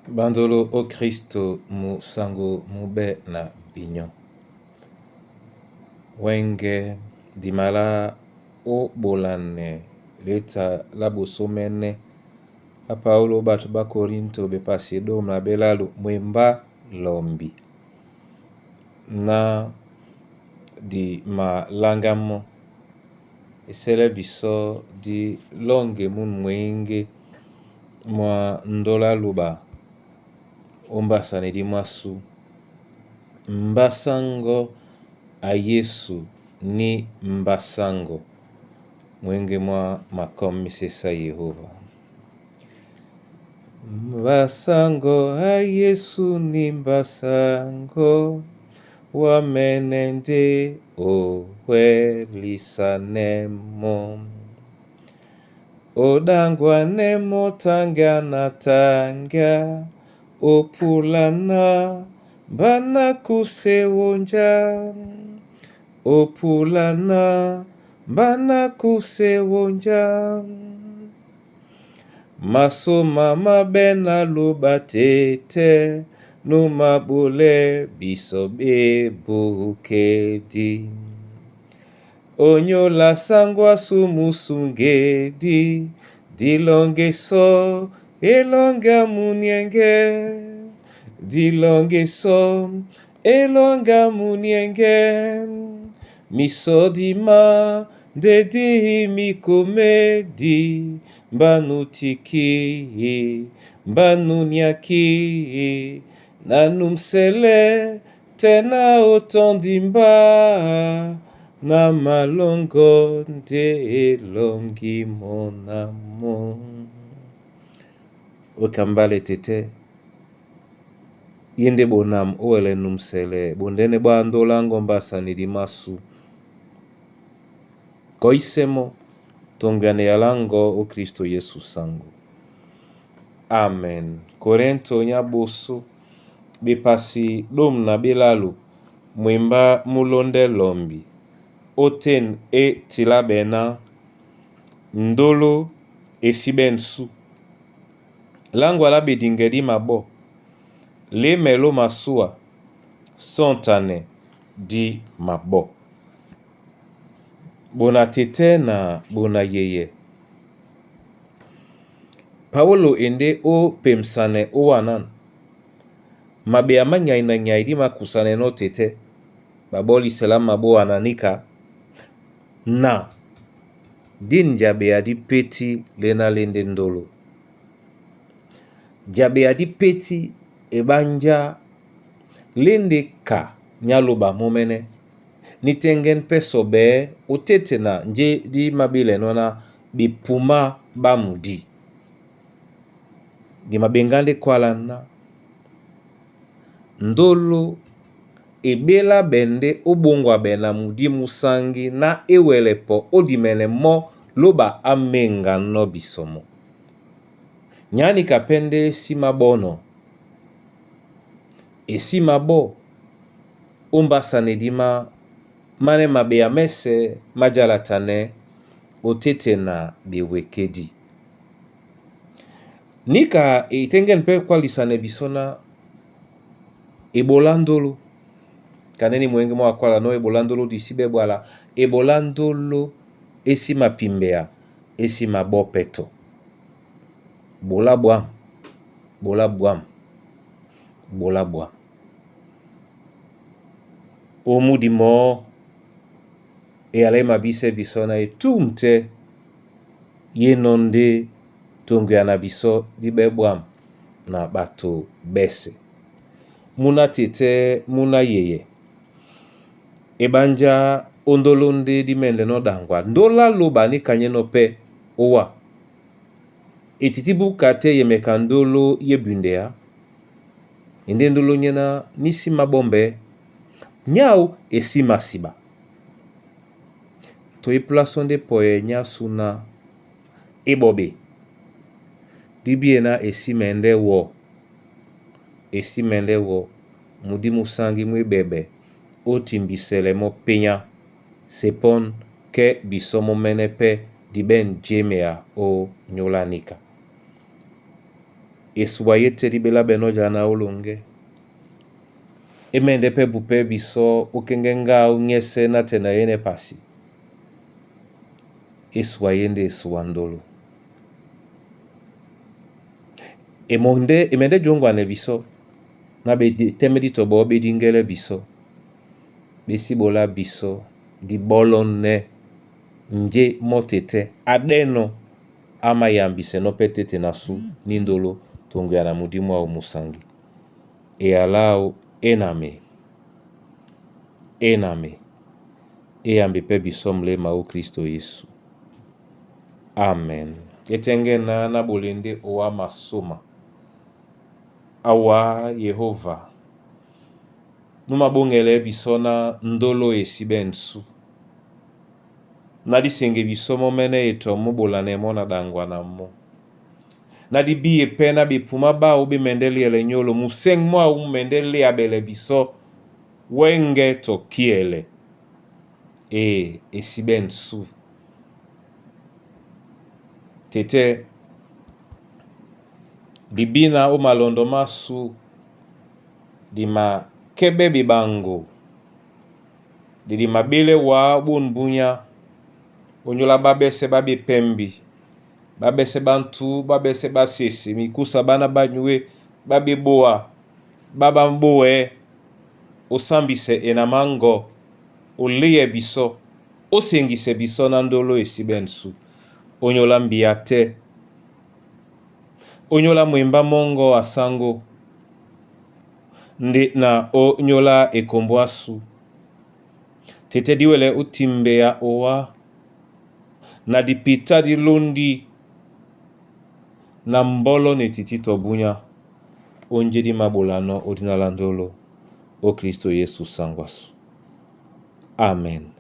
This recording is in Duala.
Bandolo o Kristo mu sango mube na binyo. Wenge dimala o bolane leta la bosomene la Paulo o bato ba Korinto bepasi domu na belalu mwemba lombi na di malanga mo esele biso di longe munu mwenge mwa ndola luba ombasane di mwasu mbasango a Yesu ni mbasango mwenge mwa makomisesa Yehova. Mbasango a Yesu ni mbasango wamene nde owelisanemo. Odangwa nemo tanga na tanga opulana bana kusewonja opulana bana kusewonja masoma mabe na loba tete numabule biso bebukedi onyola sangwa sumusungedi dilongeso elonga munienge dilongeso elonga munienge misodima ndedi mikomedi mbanutiki mbanuniaki nanumsele tena otondimba na malongo nde elongi monamo. Okambale tete ye nde bonamu owele numsele bondene bwa ndolango mbasani dimasu koisemo tongwane yalango o Kristo Yesu sango. Amen. Korento nya boso bepasi domu na belalu mwemba mulonde lombi oten e tila bena ndolo esi bensu langwa la bedingedi mabo le melo masuwa sontane di mabo bona tete na bona yeye Paulo ende o pemsane o wanan mabe amanyai na nyai di makusane no tete babolisela mabo ananika na din jabe adi peti lena lende ndolo jabe adi peti ebanja lende ka nyaloba momene nitengen peso be otete na nje di mabile nona bipuma bamudi di mabengande kwala na ndolo ebela bende obongwa be na mudi musangi na ewele po odimene mo loba amenga no bisomo. Nyani kapende esima bono esima bo ombasane dima mane mabe ya mese majalatane otete na bewekedi. Nika etenge mpe kwalisane biso na ebola ndolo kaneni mwenge mwa kwala no ebola ndolo disi bebwala ebola ndolo esi mapimbea esi mabopeto bola bwam bola bwam bola bwam omudi mo eyala mabise biso na etumte ye no nde tongo na biso di bebwam na bato bese muna tete muna yeye ebanja ondolo nde di mende no dangwa ndola loba ni kanye no pe owa etiti buka te yemeka ndolo yebundea ende ndolo nyena nisima bombe nyau esima siba toyeplaso nde poye nyasu na ebobe dibie na esima nde wo esima nde wo mudi musangi mwebebe otimbisele mo penya sepon ke biso momene pe diben jemea o nyolanika. Esuba yé tɛ di bela bɛnɔ́ jana ó lɔŋgɛ́. E mɛndɛ́ pɛ́ bupɛ́ bisɔ́ ó kéŋgɛ́ ŋgá ó nyɛ́sɛ̄ nátɛna yɛ́nɛ́ pasi. Esuba yé ndé esuba ndolo. E mɛndɛ́ jǒŋgwanɛ bisɔ́ ná tɛ́mɛ́ dí tɔ ɓɔɔ́ ɓé díŋgɛ́lɛ́ bisɔ́, ɓé sí ɓolá bisɔ́ di ɓɔ́lɔ́nɛ́ njé mɔ́ tetɛ́ aɗɛ́nɔ̄ á mayambisɛnɔ́ pɛ́ tete na sú ní ndolo to ŋgwea na mudímu áō musangi. Eyala áō é na me, é na me, é yambi pɛ́ bisɔ́ mléma ó Kristo Yesu. Amen. E tɛ́ŋgɛ́ náh ná ɓolɛ́ ndé owá masóma. Awa Yehova, nú mabóŋɛlɛɛ́ bisɔ́ ná ndóló e sí ɓɛ̂n sú. Ná dí seŋge bisɔ́ mɔ́mɛ́nɛ́ etɔ mú ɓolanɛ mɔ́ na ɗaŋgwana mɔ́. Na dí bíye pɛ́ ná ɓepumá ɓáō ɓé mɛndɛ́ léɛlɛ nyólo, musɛ̂ŋ mwáō mú mɛndɛ́ léaɓɛlɛ bisɔ́ wɛ́ŋgɛ̄ tɔ kíɛlɛ. Ee, e sí ɓɛ̂n sú. Tetɛ́, libina ó malɔndɔ másū di makɛ́ɓɛ́ ɓeɓaŋgo, di di maɓélɛ́ wǎ ó ɓôn búnyá, ónyólá ɓáɓɛ́sɛ̄ ɓá ɓepɛ́mbi, ɓáɓɛ́sɛ́ ɓá ntǔ, ɓáɓɛ́sɛ́ ɓá sese, mikúsa ɓána ɓá nyué ɓá ɓé ɓóa, ɓá ɓá ɓówɛɛ́, ó sámbisɛ e na máŋgɔ, ó léɛ bisɔ́, ó seŋgisɛ bisɔ́ ná ndóló e sí ɓɛ̂n sú. Ónyólá mbíá tɛ́, ónyólá mwembá mɔ́ŋgɔ̄ a sáŋgó, ndé na ónyólá ekombo ásū. Tetɛ́ díwɛlɛ ó timbea owá, na dipitá dí lóndi na mbɔ́lɔ́ na etití tɔ búnyá, ónjé dí māɓolanɔ́ ó dína lá ndóló, ó Kristo Yesu saŋgwo asû. Amen.